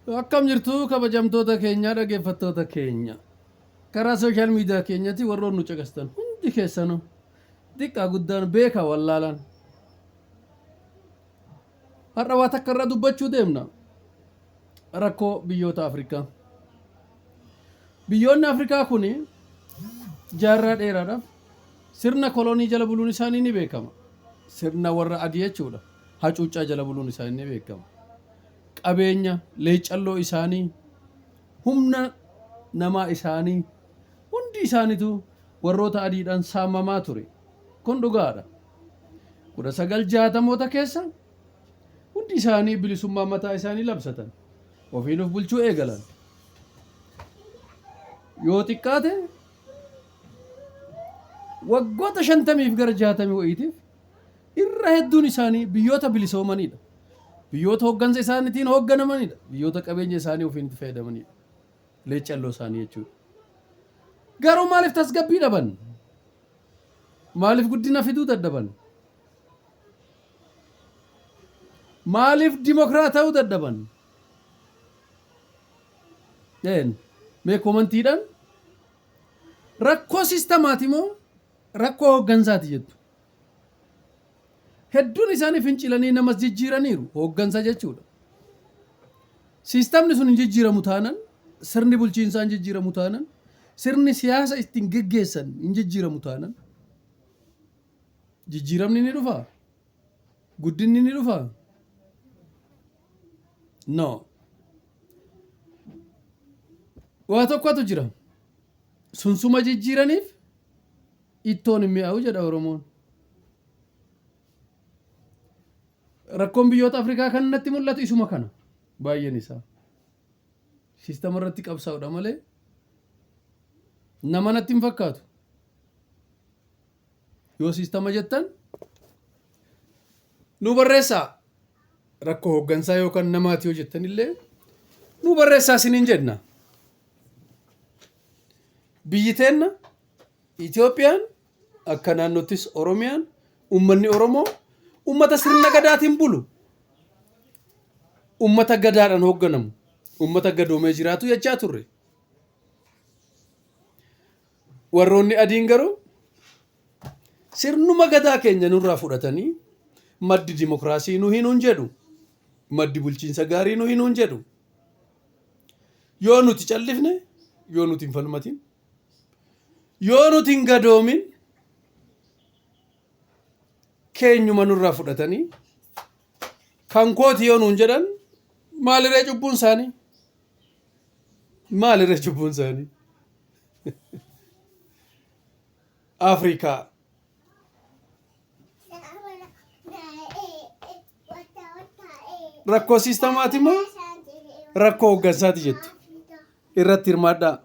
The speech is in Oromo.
Akkam jirtu kabajamtoota keenya dhaggeeffattoota keenya karaa sooshaal miidiyaa keenyatti warroon nu caqastan hundi keessanuu xiqqaa guddaan beeka wallaalaan har'a waa takka irraa dubbachuu deemna rakkoo biyyoota Afrikaa. Biyyoonni Afrikaa kun jaarraa dheeraadhaaf sirna kolonii jala buluun isaanii ni beekama. Sirna warra adii jechuudha. Hacuuccaa jala buluun isaanii ni beekama. Qabeenya, leeccalloo isaanii, humna namaa isaanii hundi isaaniitu warroota adiidhaan saamamaa ture. Kun dhugaadha. 1960moota keessa hundi isaanii bilisummaa mataa isaanii labsatan. Ofiin of bulchuu eegalan. Yoo xiqqaate waggoota shantamiif gara jaatamii wayiitiif irra hedduun isaanii biyyoota bilisoomanidha. Biyyoota hooggansa isaaniitiin hoogganamanidha. Biyyoota qabeenya isaanii ofiin itti fayyadamanidha. Leeccalloo isaanii jechuudha. Garuu maaliif tasgabbii dhaban? Maaliif guddina fiduu dadhaban? Maaliif dimokiraata'uu dadhaban? Een, mee komantiidhaan rakkoo sistamaati moo rakkoo hooggansaati jettu? Hedduun isaanii fincilanii namas jijjiiraniiru hooggansa jechuudha. Siistamni sun hin jijjiiramu taanan, sirni bulchiinsaa hin jijjiiramu taanan, sirni siyaasa ittiin geggeessan hin jijjiiramu taanan, jijjiiramni ni dhufaa? Guddinni ni dhufaa? No. Waa tokkotu jira. Sunsuma jijjiiraniif ittoon hin mi'aawu jedha Oromoon. Rakkoon biyyoota Afrikaa kan natti mul'atu isuma kana baay'een isaa. Siistama irratti qabsaa'udha malee nama natti hin fakkaatu. Yoo siistama jettan nu barreessaa rakkoo hooggansaa yookaan namaati yoo jettan illee nu barreessaa isiniin jenna. Biyyi teenna Itoophiyaan akka naannottis Oromiyaan uummanni Oromoo uummata sirna gadaatiin bulu uummata gadaadhaan hoogganamu uummata gadoomee jiraatu jechaa turre. Warroonni adiin garuu sirnuma gadaa keenya nurraa fudhatanii maddi dimokiraasii nu hinuun jedhu maddi bulchiinsa gaarii nu hinuun jedhu yoo nuti callifne yoo nuti hin falmatin yoo nuti hin gadoomin keenyuma nurraa fudhatanii kan kooti yoo nuun jedhan maaliree cubbuun isaanii maaliree cubbuun isaanii Afrikaa rakkoo siistamaati moo rakkoo hooggansaati jettu irratti hirmaadhaa.